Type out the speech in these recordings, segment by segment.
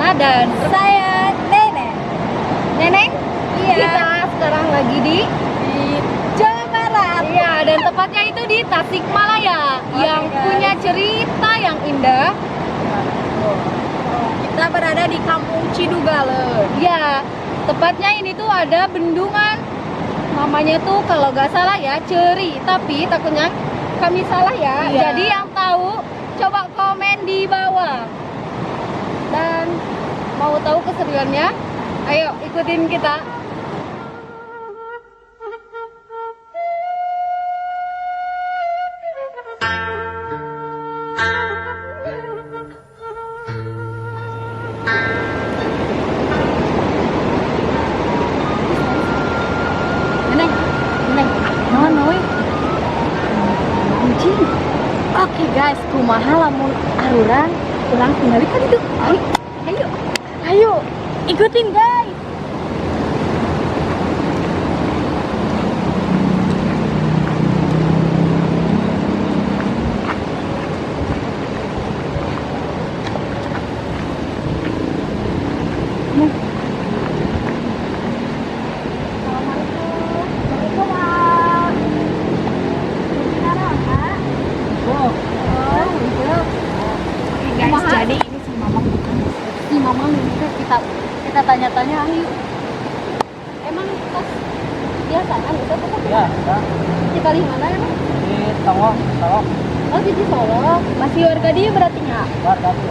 Diana dan Saya Neneng. Neneng. Iya. Kita sekarang lagi di Jawa Barat. Iya, dan tepatnya itu di Tasikmalaya yang guys. punya cerita yang indah. Kita berada di Kampung Cidugaleun. Ya, tepatnya ini tuh ada bendungan. Namanya tuh kalau nggak salah ya Ceri, tapi takutnya kami salah ya. Iya. Jadi yang tahu coba komen di bawah. Dan mau tahu keseruannya? Ayo ikutin kita. Neneng, Neneng, naon euy? Kucing. Oke guys, kumaha lamun arurang urang tinggali kan itu. Ayo, ayo, ayo, ikutin guys. Assalamualaikum. Waalaikumsalam. Sekarang, Kak. Oh, iya. Oke guys, Kumaha? jadi ini si Mamang bukan Si Mamang ini teh kita kita tanya-tanya ayo. Emang pas biasa kan itu tuh Ya, enggak. di kali mana emang? Di Tongok, Solok, Oh, di Solo. masih warga dia berarti nggak? warga tuh.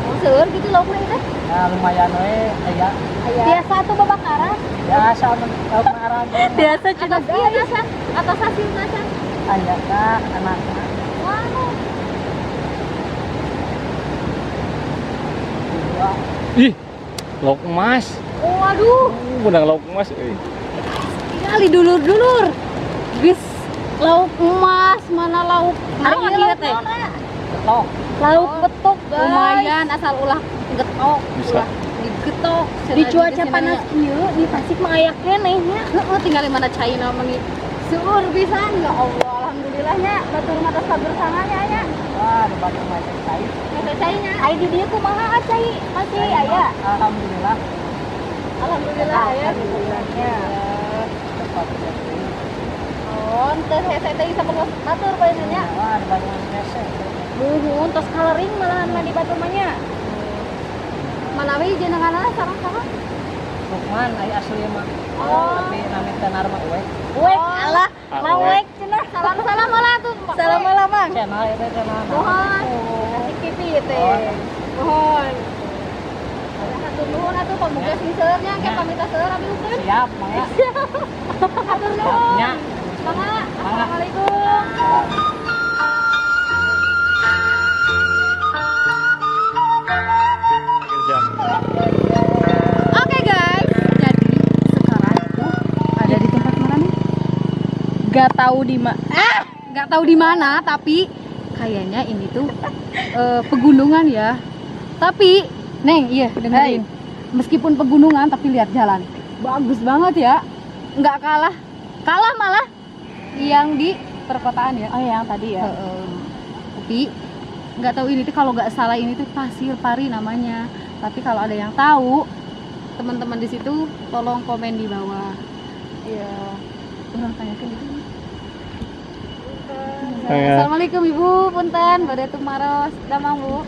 Oh, seueur gitu laukna teh. Ya lumayan we, aya. Aya. Biasa tuh babakaran. Biasa mun marah. Biasa cina Atas iya nasa, atas hasil nasa. Aya ka anakna. Wow. Dua. Ih, lauk emas. Oh, waduh. Menang lauk emas euy. Kali dulur-dulur. Geus lauk emas, mana lauk naon ieu teh? Betok. Lauk betok, guys. Lumayan asal ulah getok, Bisa. ulah digetok. Di cuaca panas kieu di Tasik mah aya keneh nya. Heeh, tinggal di mana caina meni seueur pisan ya Allah, alhamdulillahnya batur mata sabar sananya nya. Wah, di Bandung mah teh cai. Masa caina. Ai di dieu kumaha cai? Masih aya. Alhamdulillah. Alhamdulillah ya. Alhamdulillahnya. Tempat jadi. Oh, teu hese teh bisa batur bae nya. Wah, di Bandung hese. Muhun tos kalering malahan mah di batur mah nya. Manawi jenenganna sareng saha? Lukman aya asli mah. Oh. Tapi nami tenar mah uek. Wek alah, Ah, mawek cenah. Salam-salam lah tuh. Salam lah Bang. Channel itu channel. Mohon. Kasih TV teh. Mohon. Hatur nuhun atuh pamuga sing seueur nya engke pamita seueur abi ukeun. Siap, mangga. Hatur nuhun. Nya. Mangga. Assalamualaikum. Siap. Oke guys, jadi sekarang itu ada di tempat mana nih? Gak tahu di mana. Nggak tahu di mana, tapi kayaknya ini tuh pegunungan ya. Tapi, Neng, iya dengerin. Meskipun pegunungan, tapi lihat jalan, bagus banget ya. Nggak kalah, kalah malah yang di perkotaan ya. Oh yang tadi ya. Heeh. Tapi nggak tahu ini tuh kalau nggak salah ini tuh Pasir Pari namanya. Tapi kalau ada yang tahu, teman-teman di situ tolong komen di bawah. Iya. Urang tanyakan itu. Iya. Assalamualaikum Ibu, punten, bade tumaros, damang Bu.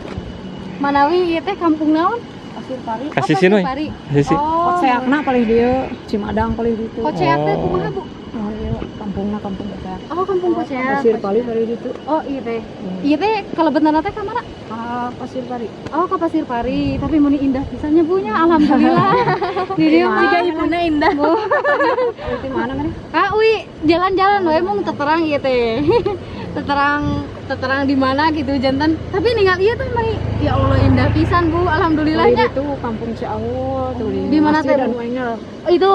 Manawi ieu teh kampung naon? Pasir Pari. Kasih Oh, Pasir sini, Pari. Kasih sih. Oh, Koceakna paling dieu, Cimadang paling ditu. Koceak teh Oh. kumaha Bu? Oh, iya, kampungna kampung Koceak. Oh, kampung Koceak. Pasir Pari paling ditu. Oh, iya teh. Iya teh kalau bener teh ka mana? Ah, Pasir Pari. Oh, ke Pasir Pari. Tapi meni indah pisannya Bu nya, alhamdulillah. Di dieu mah. Jika ibuna indah. Di mana mana? Ah, ui, jalan-jalan we mung teterang ieu teh. Teterang teterang di mana gitu jantan. Tapi ninggal ieu teh meni ya Allah indah pisan Bu, alhamdulillahnya. Itu kampung Ciawul tuh Di mana teh, Bu? Anu Engel. Oh, itu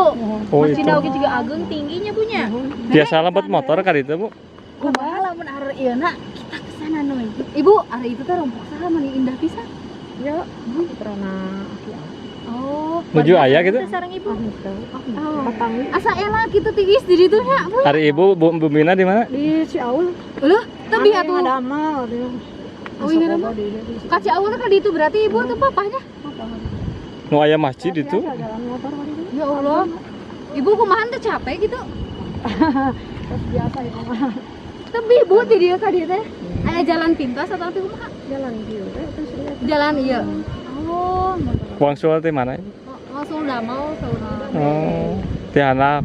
Oh, Masjid itu. oge juga agung tingginya punya. Biasa lempet motor kali itu, Bu. Kumaha lamun areur ieu na kita ke sana noy. Ibu, ari itu teh rompok saha meni indah pisan. Ya, putrana aki. Oh, Nuju aya gitu. Sareng ibu. Oh. Papangi Asa elak gitu tiis di ditu nya, Bu. Hari Ibu Bu, Bu Mina di mana? di Ciawul. Leuh, tebih atuh. Ada amal dia. Oh, iya, ada Di Ka Ciawul teh ka ditu berarti ibu tuh papahnya. Nu aya masjid itu. Jalan motor tadi itu. Ya Allah. Ibu kumaha teh capek gitu? Terus biasa itu mah. Tebih Bu di dieu ka dieu teh. Aya jalan pintas atau tapi kumaha? Jalan dieu we terus lihat. Jalan iya. Oh, Wangsul teh mana? Langsung udah mau sauna. Oh, ti handap.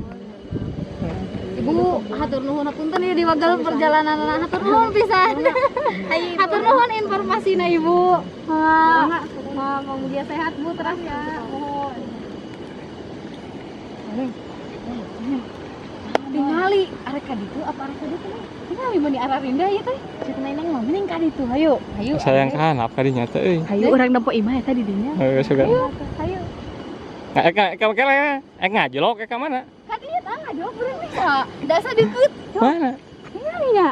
Ibu hatur nuhun, punten ya diwagal perjalanan, hatur nuhun pisan. Hatur nuhun informasina Ibu. Wah, mau dia sehat Bu terus ya. Mohon. Tingali arek ka ditu apa arek ka ditu? Tingali meuni ararinda ieu teh. Cek neneng mah mending ka ditu hayu. Hayu. Sayang ka handap ka dinya teh euy. Hayu urang nempo imah eta di dinya. Heuh sugan. Hayu. Nah, eka eka kele, ngajlok eka mana? Ka dieu tah ngajlok urang bisa. Dasa deukeut. Mana? Tingali nya.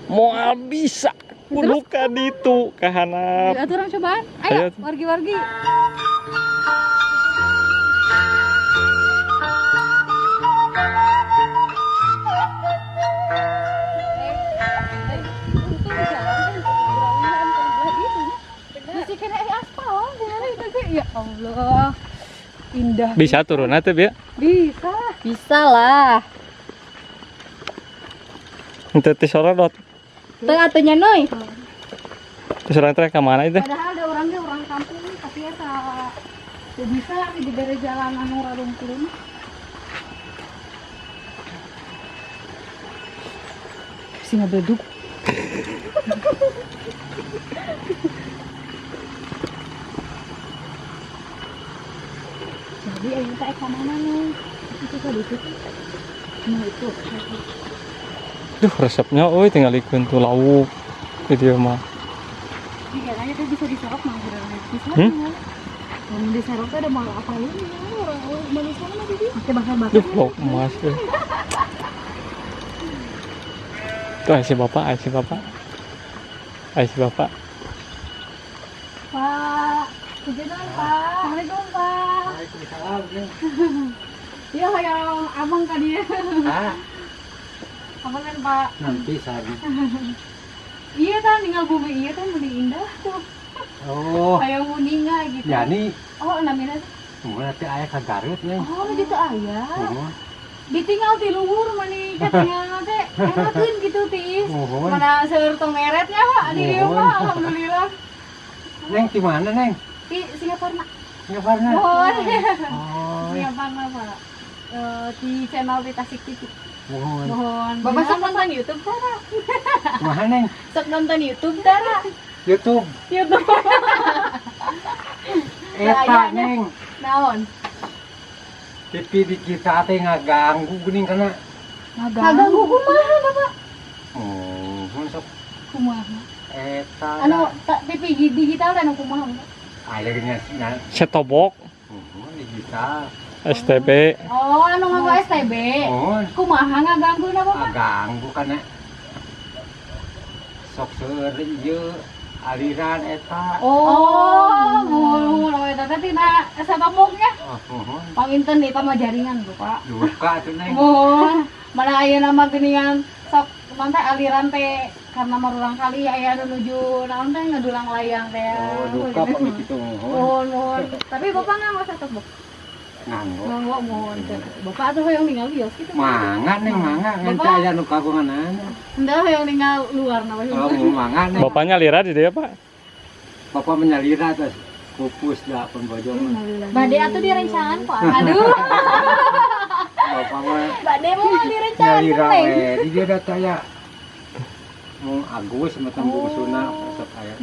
Moal bisa. Kudu ka ditu ka handap. Ayo atuh urang cobaan. Ayo Ayo. wargi-wargi. Masih kena aspal, ya Allah. Indah. Bisa turun atuh bieu. Bisa. Bisa lah. Henteu teh sorodot. Teu atuh nya Noy. Terus urang teh ka mana itu? Padahal ada orangnya orang kampung tapi ya tak bisa diberi jalan anu rarungkulun. Singa beleduk. Jadi ayo teh ka mana nih? Itu tadi itu. Nah itu. Duh, resepnya euy tinggalikeun tuh lauk. Di dieu mah. Iya, kayaknya tuh bisa disorok mah udah bisa. Hmm? Yang disorok tuh ada mau apa ini? Orang manusia mah di Oke bakar-bakar. Duh, lauk emas euy. Tuh aya si bapak, aya si bapak. Aya si bapak. Pak, Pujian Pak. Assalamualaikum Pak. Waalaikumsalam. Iya, hayang abang ka dieu. Ah, Abang kan Pak. nanti sari. Iya kan tinggal bumi iya kan meni indah tuh. Oh, Hayang muninga gitu. ya nih, Oh, namina. mulai nanti ayah ke Garut nih. Oh, gitu aya. Mohon, Ditinggal ti luhur mani katinggal teh enakeun gitu tiis. mohon. Mana seueur tong meretnya Pak di dieu Mohon. mah alhamdulillah. Neng di mana neng? Di Singaparna. Singaparna. Mohon. Oh, Singaparna Pak. Di channel di Tasik TV. mohon. Mohon. Bapak sok nonton YouTube tara? Kumaha neng? Sok nonton YouTube tara? YouTube. YouTube. Eta neng. Naon? TV di kita teh ngaganggu geuning kana. Ngaganggu kumaha Bapak? Oh, sok Kumaha? eta. Anu TV digital teh anu kumaha Bapak? Aya geuning nya. Setobok Mohon digital. STB. Oh, anu nganggo STB. Mohon. Kumaha ngaganggu na Bapak? Ngaganggu kana. Sok seueur ieu aliran eta. Oh, muhun muhun eta teh tina setobok ya. Oh, mohon. Panginten eta mah jaringan Bapak. Duka tuh neng. Muhun, mana ayeuna mah geuningan sok kumaha teh aliran teh karena marurang kali aya anu nuju naon teh ngadulang layang teh. Oh, duka pamit itu mohon. Muhun muhun. Tapi Bapak nganggo setobok. Nganggo. Nganggo muhun. Bapak atuh hoyong ninggal bios kitu. Mangga neng mangga ngan Bapak. aya nu kagunganan. Henteu hoyong ninggal luar na we. Oh, mangga neng. Bapaknya lira di dieu, Pak. Bapak menyalira terus pupus dah pun bojong. Bade atuh direncangan kok. Aduh. Bapak mah Bade mau direncangan nyalira neng. we. Di dia data ya. Mau Agus sama tembung suna sok aya.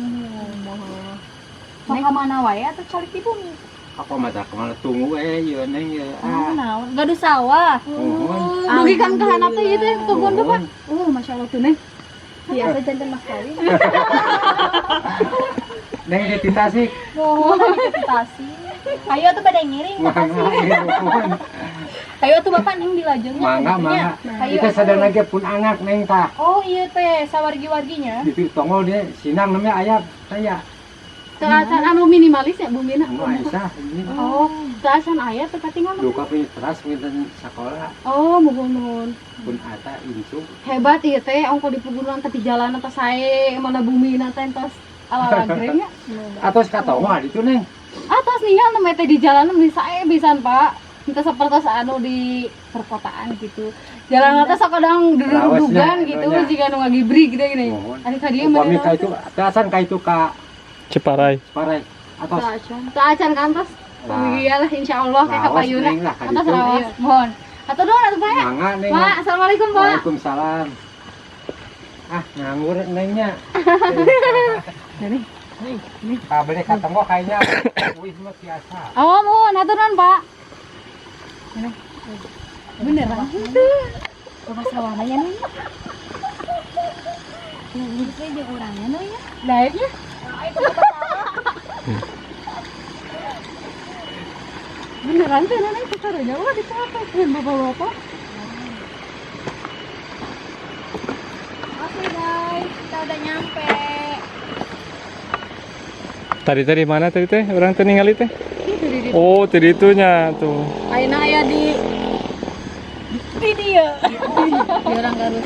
Sok ka mana wae atuh calik di bumi. Apa mata kemana tunggu ieu neng ye. Oh, Ah, naon? Gaduh sawah. mohon. Dugi kan ka handap teh ieu teh kebun Bapak. Mohon. Oh, Masya Allah tuh neng. Biasa janten mas kawin. Neng di Tasik. Mohon di Tasik. Ayo atuh bade ngiring ka Mangga Tasik. mohon. Ayo atuh Bapak neng dilajengnya. Mangga mangga. Ayo. Kita sadar lagi pun anak neng tah. Oh iya teh, sawargi-warginya. Itu tongol dia sinang namanya ayah saya. Teu acan anu minimalis ya bumina. Anu Aisyah ini. Oh, teu acan aya teu katinggal. Duka punya teras minta sekolah Oh, muhun muhun. pun ata incu. Hebat ieu teh ongko di pegunungan tapi jalan atas sae mana bumina teh entos ala lagreng nya. Atau sekatongol itu neng. Atos tos ninggal nu teh di jalan meni sae pisan, Pak. Entah seperti anu di perkotaan gitu. Jalan teh sok kadang dudugan Rawasnya, gitu anunya. Jika nu ngagibri gitu gini. Mohon. Ari ka dieu Upami mah ka itu, acan ka itu ka Ciparai. Ciparai. Atos. Teu acan kantos. Nah. Iyalah insyaallah kayak Rawas, kapayuna. Neng lah, ka Atos ditu. rawas. Mohon. Atau doang atuh, Pak. Mangga, Neng. Pak, assalamualaikum, Pak. Waalaikumsalam. Ah, nganggur Nengnya. Nih. Kabelnya ka tembok kayaknya. Wih, mah biasa. Oh, mohon hatur nuhun, Pak. Ini. Beneran itu. Bapak sawananya nih. Ini saya jeung urangnya nu ya. Naiknya. Beneran tuh nenek karunya wah dicapai bapak-bapak. Oke guys, kita udah nyampe. Tadi tadi mana tadi teh? Orang teh ningali teh. Itu di Oh, tadi itunya tuh. Ayeuna aya di dia. Di orang Garut.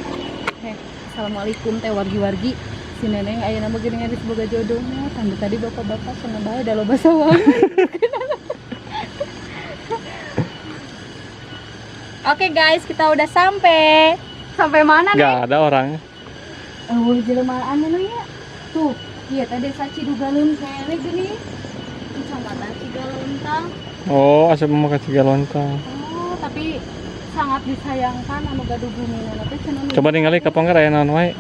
Eh, assalamualaikum teh wargi-wargi. Si neneng ayeuna mah geuning geus boga jodohnya. Tanda tadi bapak-bapak cenah bae da loba sawah. Oke guys, kita udah sampai. Sampai mana nih? Gak ada orangnya. Eueuh jelema anu ya. Tuh, iya teh desa Cidugaleun kayaknya gini. Kecamatan Cigalontang. Oh, asup mah ka Cigalontang. Oh, tapi sangat disayangkan anu gaduh bumi teh cenah nu- Coba ningali ka pangker aya naon wae.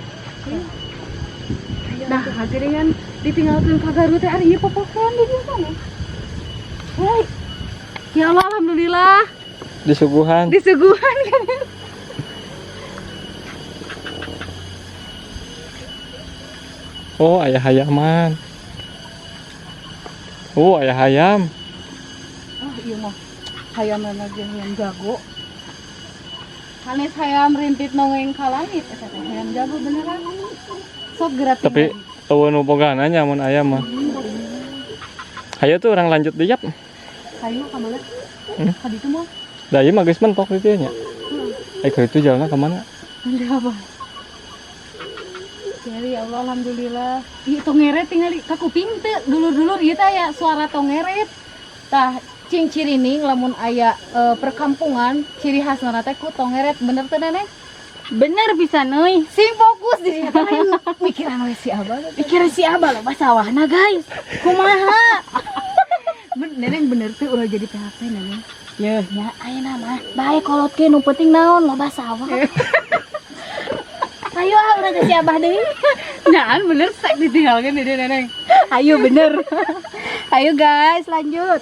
Nah, akhirnya kan ditinggalkan ka Garut teh ari ieu popokean di dieu sana. Hei. Ya Allah, alhamdulillah Disuguhan. disuguhan kan. Oh, aya hayaman. Oh, aya hayam. Oh, iya mah. Hayam lagi hayam jago. Hanes hayam rintit nongeng ka langit eta teh hayam jago beneran. Sok gerak. Tapi euweuh nu bogana nya mun aya mah. Hayo tuh orang lanjut deui yap. Hayu ka mana? Hmm? Ka ditu mah. Da ieu mah geus mentok ditu nya. Eh, ka itu jalanna ka mana? Nanti apa? Jadi ya Allah alhamdulillah. Ih tongeret tinggal ka kuping teu dulur-dulur ieu teh aya suara tongeret. Tah cing cirining lamun aya perkampungan ciri khasna teh ku tongeret bener teu Neneng? Bener bisa euy. Sing fokus di sini lain mikiran we si Abah. Pikir si Abah loba sawahna guys. Kumaha? Neneng bener teu ulah jadi PHP Neneng. Yeuh nya ayeuna mah bae kolot ge nu penting naon loba sawah. Ayo ah urang ke si Abah deui. Nyaan bener sek ditinggalkeun di dieu Neneng. Ayo bener. Ayo guys, lanjut.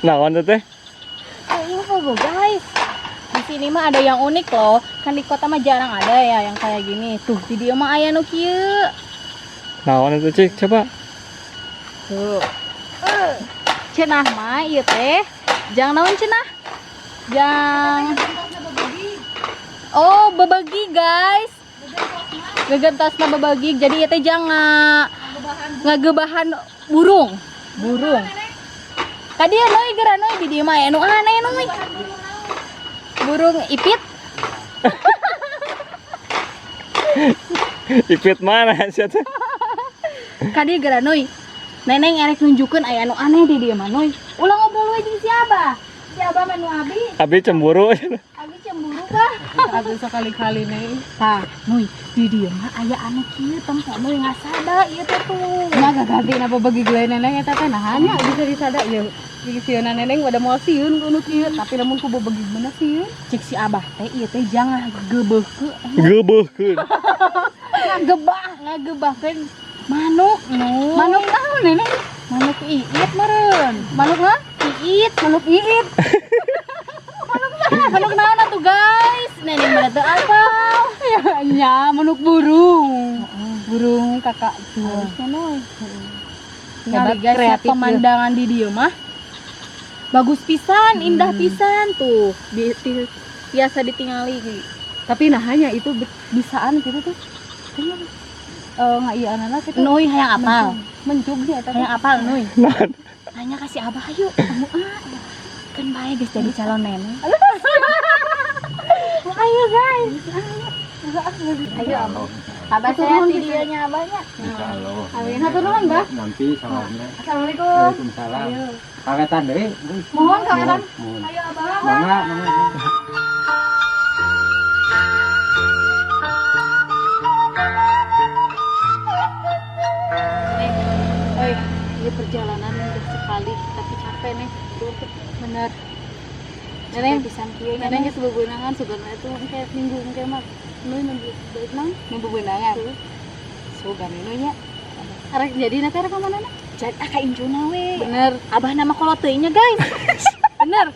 Naon teh teh? Ayo oh, guys. Di sini mah ada yang unik loh. Kan di kota mah jarang ada ya yang kayak gini. Tuh, di dieu mah aya nu kieu. Naon itu cik coba. Tuh. Cenah mah ieu teh. Jang naon cenah? Jang. Oh, bebegi guys. Gegentosna bebegi. Jadi ieu teh jang ngagebahan burung. Burung. Tadi ya noi geura noi di dieu mah aya nu aneh noi. Burung ipit. Ipit mana sih teh? Kadi geura noi. Neneng erek nunjukeun aya nu aneh di dieu mah noi. Ulah ngobrol we jeung si Abah. Si Abah mah nu abi. Abi cemburu. Abi cemburu bah. Aku sekali-kali nih. Tah, Nuy, di dieu mah aya anu kieu tempo Nuy ngasada ieu teh tuh. Nah, gak ganti apa bagi gue neneng eta teh nah hanya bisa disada ya. Sieuna neneng pada moal sieun ku nu kieu, tapi lamun ku bebegi bener sieun. Cek si Abah teh ieu teh jangan gebeuhkeun, Gebeuhkeun. ngagebah, ngagebahkeun manuk nu. Manuk naon neneng? Manuk iit meureun. Manuk naon? Iit, Manuk iit. manuk naon atuh guys? Neneng mana teu apal. Ya nya manuk burung. Burung kakak tua. Harusnya Nuy. Hebat, Hebat guys, ya, kreatif, ya. pemandangan di dieu mah bagus pisan, indah pisan tuh. Biasa ditingali. Tapi nah hanya itu bisaan gitu tuh. Kayaknya nggak iya anak gitu. Nuy hayang apal. Mencug sih eta teh. Hayang apal Nuy. Tanya ka si Abah ayo. Kamu ah. Kan bae geus jadi calon nenek. Ayo guys. Ayo Abah. Abah Hatur sehat nuhun di pisan. dieu nya, Abahnya. Insyaallah. Amin. Hatur nuhun, Bah. Nanti salamnya. Assalamualaikum. Waalaikumsalam. Ayo. Kawetan deui. Mohon kawetan. Mohon. Ayo, Abah. Mangga, mangga. Neng, oi, iya perjalanan udah sekali tapi capek nih. Bener. Neneng, pisan kieu nya. Neneng geus bebenangan sugana itu engke minggu engke mah. Nu nu balik naon? Nu bebenangan. Sugan nu nya. Arek jadi nanti arek ka mana na? Jadi ah ka incuna we. Bener. Abah nama kolot teuing nya, guys. Bener.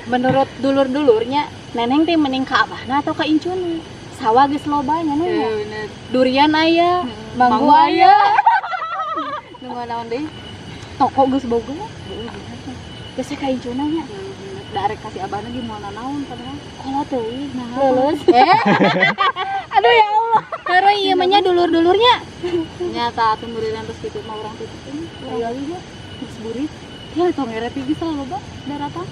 Menurut dulur-dulurnya, Neneng teh mending ka abahna atau ka incuna? Sawah geus loba nya nu nya. Iya, bener. Durian aya, Manggu manggu aya. aya. Nu naon deui? Toko geus boga. Geus ka incuna nya. Da arek kasih abahna ge moal nanaon padahal. Kolot teuing. Nah, Leuleus. Eh. Aduh ya Allah. Karena ieu mah nya dulur-dulurnya. Nyata atuh meureunna terus kitu mah urang tutup ini. Urang nya geus burit. Ya tong ngeret geus loba daratan.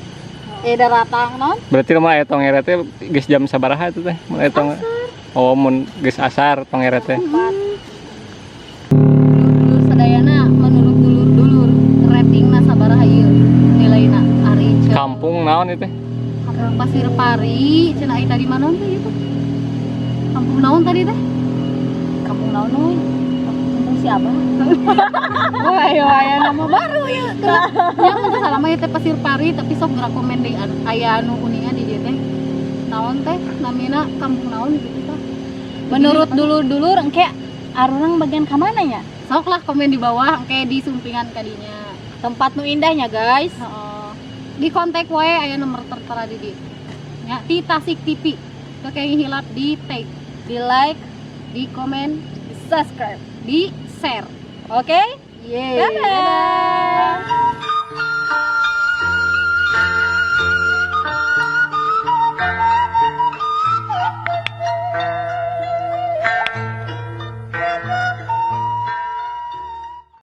Eh, daratan naon? Berarti rumah aya tongeret teh geus jam sabaraha itu teh? Mun aya tong. Oh, mun geus asar tongeret teh. Dulur sadayana, menurut dulur-dulur ratingna sabaraha ieu nilaina ari ceuk? Kampung naon itu teh? Kampung Pasir Pari cenah ai tadi mana teh itu? Kampung naon tadi teh? Kampung naon euy? Kampung si Abah. Wah, ayo aya nama baru ya. Ya mun teu salah mah ieu teh Pasir Pari, tapi sok rekomend deui aya anu uningan di dieu teh. Naon teh namina kampung naon gitu tah. Menurut dulur-dulur engke arurang bagian ka mana nya? Sok lah komen di bawah engke di sumpingan kadinya. Tempat nu indahnya, guys. Heeh. Di kontak wae aya nomor tertera di dieu. Ya, di Tasik TV. Teu kayak hilap di tag, Di like, di komen, di subscribe. di share. Oke? Yeay. Dadah. Dadah.